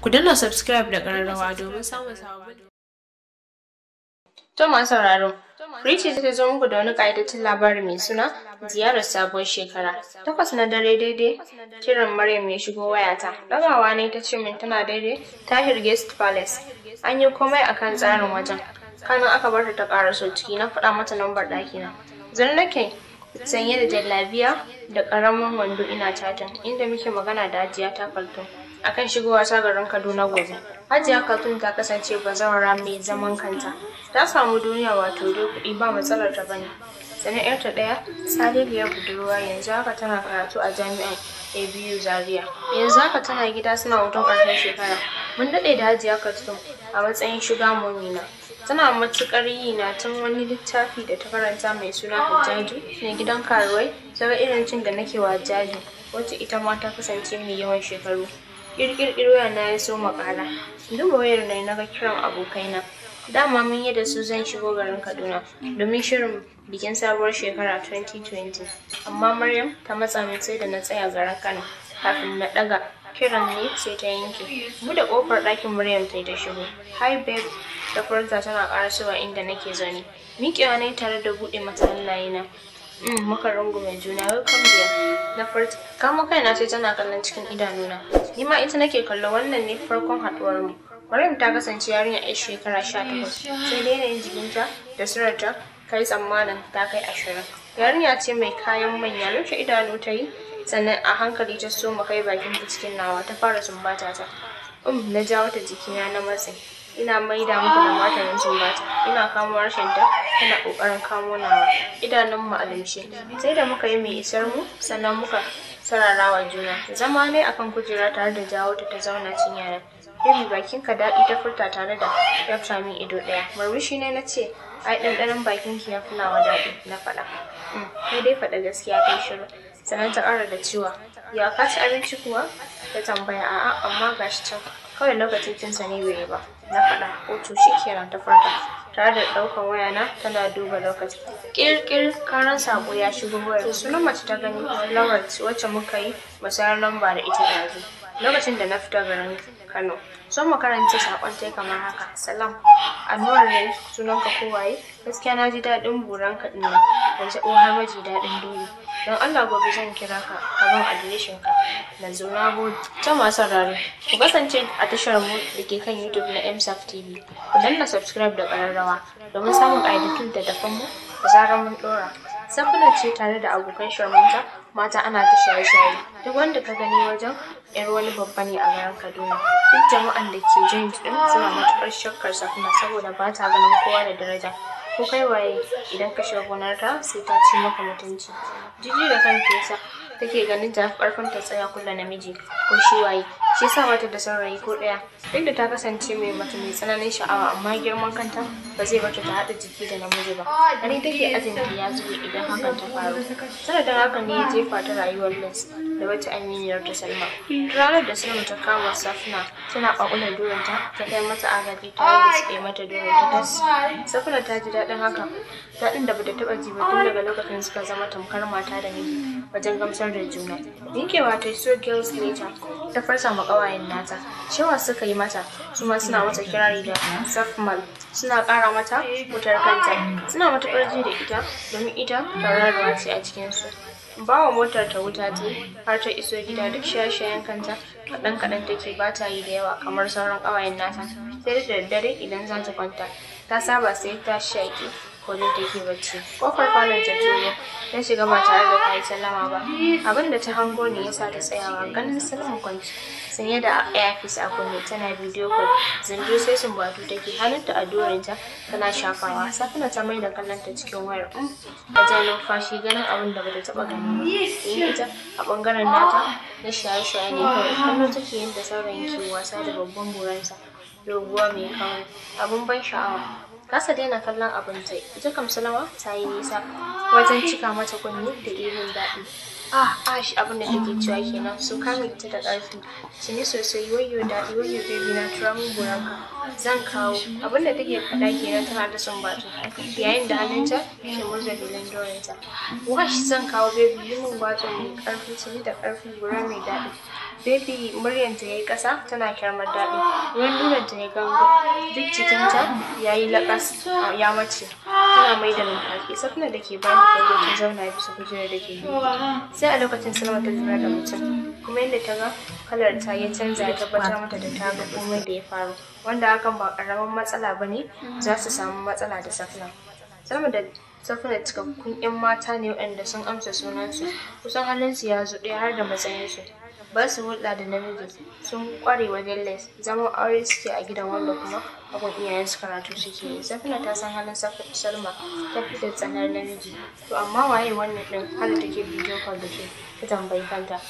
Ku danna subscribe da ƙararrawa domin samun sababbin. To masu sauraro, Richie ta zo muku da wani ƙayataccen labari mai suna Ziyarar Sabuwar Shekara. 8 na dare daidai, kiran Maryam ya shigo wayata. Ɗagawa ne ta ce min tana daidai Tahir Guest Palace. An yi komai akan tsarin wajen. Kanan aka bar ta ƙaraso ciki, na faɗa mata lambar ɗakina. Zan nake sanye da jallabiya da ƙaramin wando ina chatting, inda muke magana da Hajiya ta Kaltum akan shigowa ta garin Kaduna gobe. Hajiya Kaltum ta kasance bazawara mai zaman kanta. Ta samu duniya, wato dai kuɗi ba matsalar ta bane. Sannan ‘yarta ɗaya, tsaleliyar budurwa, yanzu haka tana karatu a jami'ar ABU Zaria. Yanzu haka tana gida suna hutun ƙarshen shekara. Mun daɗe da Hajiya Kaltum a matsayin sugar mommy na. Tana matuƙar yi na tun wani littafi da ta karanta mai suna Hajjaju na gidan karuwai, ta ga irin cin da nake wa Hajjaju, wacce ita ma ta kasance mai yawan shekaru. Ƙirƙirƙir waya na ya soma ƙara. Duba wayar na, na ga kiran abokaina. Dama mun yi da su zan shigo garin Kaduna domin shirin bikin sabuwar shekara 2020. Amma Maryam ta matsa min sai da na tsaya garin Kano kafin na ɗaga kiran ne sai ta yanke. Buɗe ƙofar ɗakin Maryam ta yi ta shigo. "Hi babe," ta furta tana ƙarasowa inda nake zaune. Miƙewa na yi tare da buɗe mata hannayena. Muka rungume juna. "Welcome dear," na furta. Kamo kaina sai tana kallon cikin idanuna. Ni ma ita nake kallo, wannan ne farkon haɗuwar mu. Maryam ta kasance yarinya 'yar shekara 18, sai dai yanayin jikinta da surarta kai tsammanin ta kai 20. Yarinya ce mai kayan manya, rufe idanu ta yi, sannan a hankali ta soma kai bakinta cikin nawa, ta fara sumbata ta. Na jawo ta jikina na matse. Ina maida mata da martanin sumbata. Ina kamo harshenta, tana ƙoƙarin kamo nawa. Idanun mu a lumshe. Sai da muka yi mai isar mu, sannan muka sararawa juna. Zama ne akan kujera tare da jawo ta ta zauna cinya na. "Baby, bakin ka daɗi," ta furta tare da yafta min ido ɗaya. Murmushi ne na ce, "Ai ɗanɗanon bakin ki ya fi nawa daɗi," na faɗa. Kai dai faɗa gaskiya," ta yi shiru. Sannan ta ƙara da cewa, "Ya ka ci abinci kuwa?" ta tambaya. "A'a, amma gashi can. Kawai lokacin cinsa ne bai yi ba," na faɗa. "O to shikenan," ta furta tare da ɗaukan wayana tana duba lokaci. Ƙirƙir karan sako ya shigo wayar. Sunan mace ta gani, Lawrence, wacce muka yi musayar lamba da ita ɗazu lokacin da na fita garin Kano. So mu karanta sakon tai kamar haka: "Salam, Anwar ne sunanka ko waye? Gaskiya na ji daɗin buranka ɗin nan da taɓo har maji daɗin dole. Don Allah gobe zan kira ka, ka ban adireshin ka na zo. Na gode." Ta masu sauraro, ku kasance a tashar mu da ke kan YouTube na MSAF TV. Ku danna subscribe da ƙararrawa domin samun ƙayyadattun littattafan mu da zarar mun ɗora. Safina ce tare da abokan shirmanta mata ana ta shaye-shaye. Duk wanda ka gani wajen yar wani babba ne a garin Kaduna. Duk jama'an da ke joint din suna matuƙar shakkar Safina saboda ba ta ganin kowa da daraja. Ko kai waye, idan ka shiga gonarta sai ta ci maka mutunci. Jiji da kanta yasa take ganin ta fi karfin ta tsaya kula namiji ko shi waye. Shi yasa bata da saurayi ko ɗaya. Duk da ta kasance mai mace mai tsananin sha'awa, amma girman kanta ba zai barta ta haɗa jiki da namiji ba. Gani take ajin ta ya zube idan hakan ta faru. Sanadin hakan ne ya jefa ta rayuwar Les da wata aminiyar ta Salma. Ranar da Salma ta kama Safina tana ƙwaƙular durinta, ta kai mata agaji ta yi mata durinta tas. Safina ta ji daɗin haka, daɗin da bata taɓa ji ba tun daga lokacin suka zama tamkar mata da miji wajen gamsar da juna. Yankewa ta, "See you girls later," ta farsa ma ƙawayen nata. Cewa suka yi mata, su ma suna mata kirari da Safmal, suna ƙara mata wutar kanta. Suna matuƙar ji da ita domin ita tauraruwa ce a cikinsu. Bawa motar ta wuta ta har ta iso gida. Duk shaye-shayen kanta kaɗan kaɗan take, ba ta yi da yawa kamar sauran ƙawayen nata. Sai da daddare idan za ta kwanta, ta saba sai ta shaƙi kodin take bacci. Kofar falon ta turo ta shiga ba tare da ta yi sallama ba. Abin da ta hango ne yasa ta tsayawa, ganin Salma kwanci sanye da earpiece a kunne tana video call. Zindu sai sumbatu take, hannunta a dorinta tana shafawa. Safina ta mai da kallon ta cikin wayar. Ta ja numfashi ganin abin da bata taba gani ba, domin ita a bangaren nata na shaye-shaye ne kawai. Kallo take yadda saurayin ke wasa da babban buransa doguwa mai kauri, abin ban sha'awa. Kasa daina kallon abin ta. Ita kam Salama ta yi nisa wajen cika mata kunne da ihun daɗi. "Ah ash," abin da take cewa kenan. Su kame ita da ƙarfi. "Cini sosai, wayyo daɗi, wayyo baby na, tura min buranka zan kawo." Abin da take faɗa kenan tana ta sumbatu yayin da hannunta ke murza lilin dorinta. "Wash, zan kawo baby, yi min gwatso mai ƙarfi, cini da ƙarfi, bura mai daɗi." Baby, muryanta ya yi ƙasa tana kyarmar daɗi. Ruwan duranta ya gango. Duk jikinta ya yi laƙas ya mace. Tana mai da numfashi. Safna da ke bayan gado ta zauna bisa kujerar da ke gefe. Sai a lokacin Salma ta lura da mutum. Kuma yadda ta ga kalar ta ya canza ya tabbatar mata da ta ga komai da ya faru. Wanda hakan ba ƙaramin matsala ba ne, za su samu matsala da Safna. Salma da Safna cikakkun 'yan mata ne waɗanda sun amsa sunansu. Kusan halinsu ya zo ɗaya har da matsayinsu. Ba su hulɗa da namiji, sun ƙware wajen les, zaman aure suke a gidan wanda kuma abun iyayensu karatu suke yi. Safina ta san halin Salma ta fi da tsanar namiji. To amma waye wannan ɗin har da take bidiyo call da shi, ta tambayi kanta.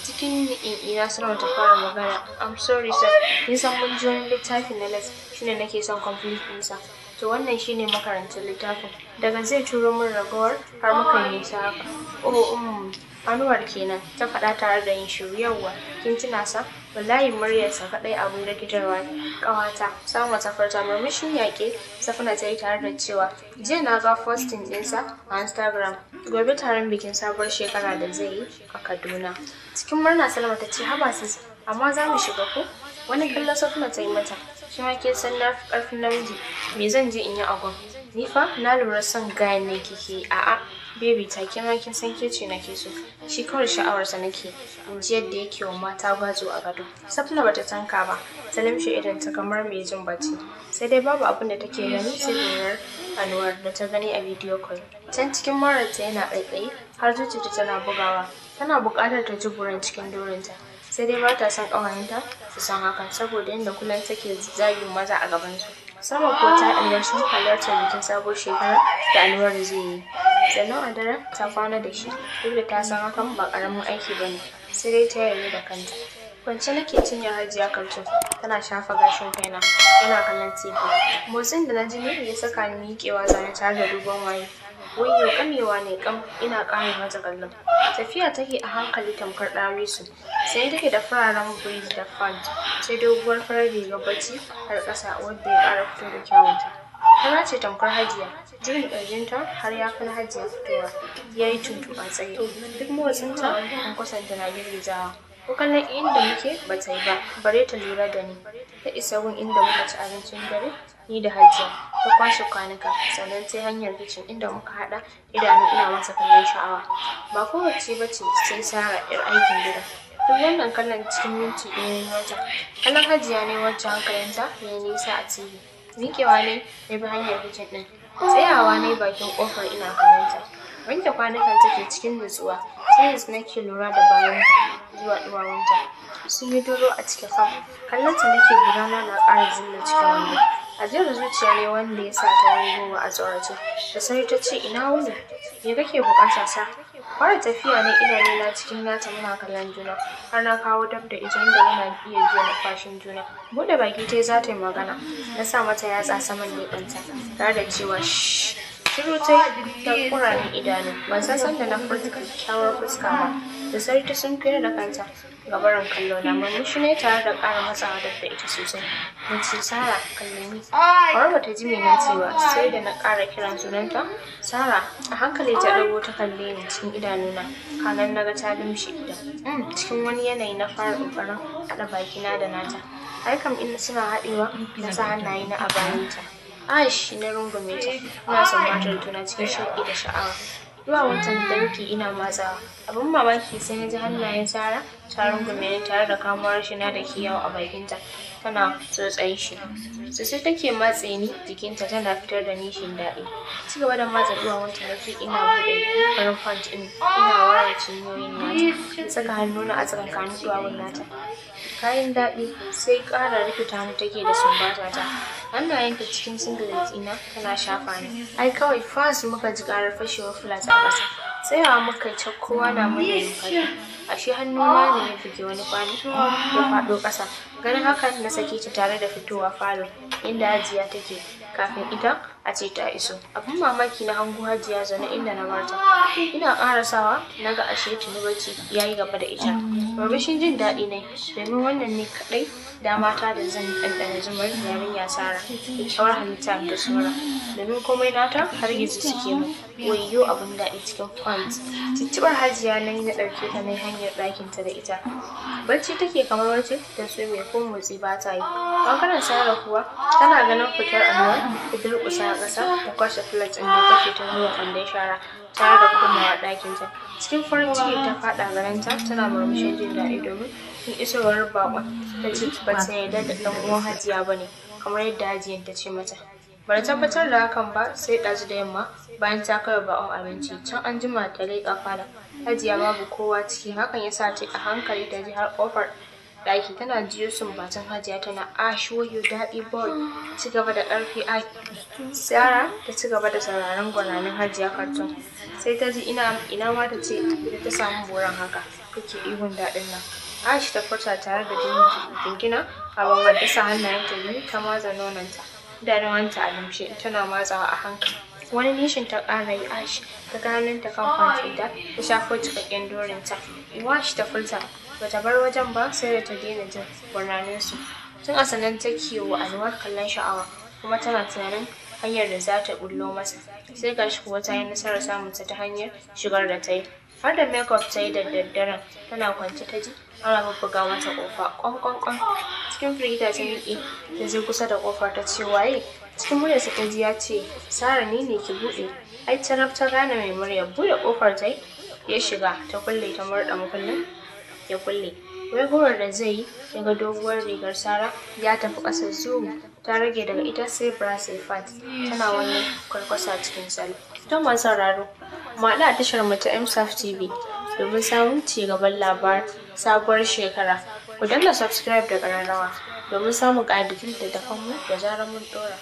Cikin ina Salma ta fara magana, "I'm sorry sir, kin san mun ji wani littafi na les, shine nake son complete ɗinsa. To wannan shine makarancin littafin. Daga zai turo min ragowar har muka yi nisa haka." "Oh, Anwar kenan," ta faɗa tare da yin shiru. "Yawwa, kin tuna sa? Wallahi muryarsa kaɗai abun rikitarwa ne. Ƙawata," Salma ta furta. Murmushin yaƙe Safina ta yi tare da cewa, "Jiya na ga posting ɗinsa a Instagram. Gobe taron bikin sabuwar shekara da zai yi a Kaduna." Cikin murna Salma ta ce, "Haba sis, amma za mu shiga ko?" Wani kallon Safina ta yi mata. "Shi ma kin san na fi ƙarfin namiji. Me zan je in yi a gun? Ni fa na lura son gayan ne kike yi." "A'a, baby ta, ke ma kin san ke ce nake so. Shi kawai sha'awarsa nake. In ji yadda yake wa mata gwazo a gado." Safna bata tanka ba. Ta limshe idonta kamar mai jin bacci. Sai dai babu abin da take gani sai dorar Anwar da ta gani a video call. Can cikin mararta yana ƙaiƙayi har zuciyarta tana bugawa. Tana buƙatar ta ji buran cikin dorinta. Sai dai ba ta son ƙawayenta su san hakan saboda yadda kullum take zagin maza a gabansu. Sama ko ta alwashin halartar bikin sabuwar shekara da Anwar zai yi. Sannan a daren ta kwana da shi, duk da ta san hakan ba ƙaramin aiki ba ne, sai dai ta yarda da kanta. Kwance nake cinyar Hajiya Kaltum tana shafa gashin kaina, yana kallon TV. Motsin da na ji ne ya saka ni miƙewa zaune tare da duban waye. Wayyo, kamewa ne kam ina ƙara mata kallon. Tafiya take a hankali tamkar ɗawisu. Sai take da fararen bridge da pant, sai doguwar farar rigar bacci har ƙasa wadda ya ƙara fito da kyawunta. Fara ce tamkar Hajiya, jirin ƙirjinta har ya fi na Hajiya fitowa, ya yi tuntu a tsaye. Duk motsinta kwankwasonta na girgizawa. Ko kallon inda muke ba ta yi ba, bare ta lura da ni. Ta isa gun inda muka ci abincin dare, ni da Hajiya, ta kwashe kwanuka, sannan sai hanyar kicin inda muka haɗa idanu ina masa kallon sha'awa. Ba kowacce ba ce sai Sara 'yar aikin gidan. Duk wannan kallon cikin minti ɗaya ne mata. Kallon Hajiya ne wacce hankalinta ya yi nisa a TV. Miƙewa ne ya bi hanyar kicin ɗin. Tsayawa ne bakin ƙofar ina kallonta. Wanke kwanukan take cikin nutsuwa. Sai yanzu nake lura da bayanta zuwa ɗuwawunta. Sun yi duro a cike fam. Kallonta nake, gudana na ƙara zilla cikin wando. Ajiyar zuciya ne wanda ya sa ta waigowa a tsorace. Da sauri ta ce, "Ina wuni? Me kake buƙata sa?" Fara tafiya ne idanuna cikin nata muna kallon juna. Har na kawo dab da ita inda muna iya jiya numfashin juna. Buɗe baki ta za ta yi magana. Na sa mata yatsa saman leɓenta tare da cewa, "Shh." Shiru ta yi ta ƙura min idanu. Ban san sanda na furta kyakkyawar fuska ba. Da sauri ta sunkuyar da kanta gabaran kallo na. Murmushi ne tare da ƙara matsawa dab da ita sosai. Na ce, "Sara, kalle ni." Kamar bata ji me na ce ba, sai da na ƙara kiran sunanta. "Sara." A hankali ta ɗago ta kalle ni cikin idanuna. Kanan na ga ta lumshe ido. Cikin wani yanayi na fara ƙoƙarin haɗa bakina da nata. Har kam ina suna haɗewa, na sa hannayena a bayanta. Aish, na rungume ta. Ina sumbatar juna cikin shauƙi da sha'awa. Duwawunta na damƙe ina matsawa. Abin mamaki sai na ji hannayen Sara ta rungume ni tare da kamo harshena da ke yawo a bakinta tana tsotson shi. Sosai take matse ni jikinta tana fitar da nishin daɗi. Ci gaba da matsa duwawunta nake ina buɗe farin pant ɗin ina ware cinyoyin nata. Na saka hannuna a tsakankanin duwawun nata. Kayan daɗi sai ƙara rikita ni take da sumbata ta. Hannayenta cikin singlet ɗina tana shafa ni. Ai kawai fas muka ji ƙarar fashewar flat a ƙasa. Tsayawa muka yi cak kowa na mana numfashi. Ashe hannuna ne ya bugi wani kwano ya faɗo ƙasa. Ganin hakan na sake ta tare da fitowa falo inda Hajiya take kafin ita A ce ta iso. Abin mamaki, na hango Hajiya zaune inda na barta. Ina karasawa na ga ashe tuni bacci ya yi gaba da ita. Murmushin jin daɗi ne, domin wannan ne kaɗai dama ta da zan ɗanɗana zumar yarinya Sara, kyakkyawar halitta da sura. Domin komai nata har gizo suke mu. Wayyo, abin daɗi cikin pant. Cicciɓar Hajiya na yi, na ɗauke ta na hanyar ɗakinta da ita. Bacci take kamar wacce ta sume, ko motsi ba ta yi. Ɓangaren Sara kuwa, tana ganin fitar Anwar ta durƙusa a ƙasa ta kwashe plate ɗin da kashe ta zuwa kwandon shara tare da komawa ɗakinta. Cikin farin ciki ta faɗa gadonta tana murmushin jin daɗi, domin tun isowar baƙon ta ji ba ta yarda da ɗan uwan Hajiya ba ne, kamar yadda Hajiyan ta ce mata. Ba ta tabbatar da hakan ba sai ɗazu da yamma, bayan ta kai wa baƙon abinci. Can an jima ta leƙa falon Hajiya, babu kowa ciki. Hakan ya sa ta a hankali ta ji har ƙofar ɗaki tana jiyo sumbatan Hajiya tana "Ash, wayo daɗi boy, ci gaba da ƙarfi ai." Sara ta ci gaba da sauraron gwananin Hajiya Khartoum. Sai ta ji ina ina ma ta ce ita ta samu boran haka take ihun daɗin nan. "Ash," ta furta tare da jingina a bangon, ta sa hannayenta biyu ta matsa nononta, idanuwanta a lumshe tana matsawa a hankali. Wani nishin ta ƙara yi, "Ash." Ta ta kan pant ɗinta ta shafo cikakken dorinta. "Wash," ta furta. Bata bar wajen ba sai da ta daina jin gurnaninsu. Tun a sannan take wa Anwar kallon sha'awa, kuma tana tunanin hanyar da za ta bullo masa. Sai gashi kuwa ta yi nasarar samun sa ta hanyar shigar da ta yi. Har da makeup ta yi da daddaren. Tana kwance ta ji ana bubbuga mata kofa, kwan kwan kwan. Cikin firgita ta miƙe ta je kusa da kofar ta ce, "Waye?" Cikin muryarsa ta ji ya ce, "Sara, ni ne, ki buɗe." Ai taraf ta gane mai murya. Buɗe kofar ta ya shiga, ta kulle, ta murɗa makullin ya kulle. Waigowar da zai yi, ya ga doguwar rigar Sara ya tafi ƙasa zu, ta rage daga ita sai bra sai pant, tana wani kwarkwasa cikin salo. Don masu sauraro, mu haɗu a tashar mu ta MSAF TV domin samun ci gaban labar sabuwar shekara. Ku danna subscribe da ƙararrawa domin samun ƙayyadaddun littattafan mu da zarar mun ɗora.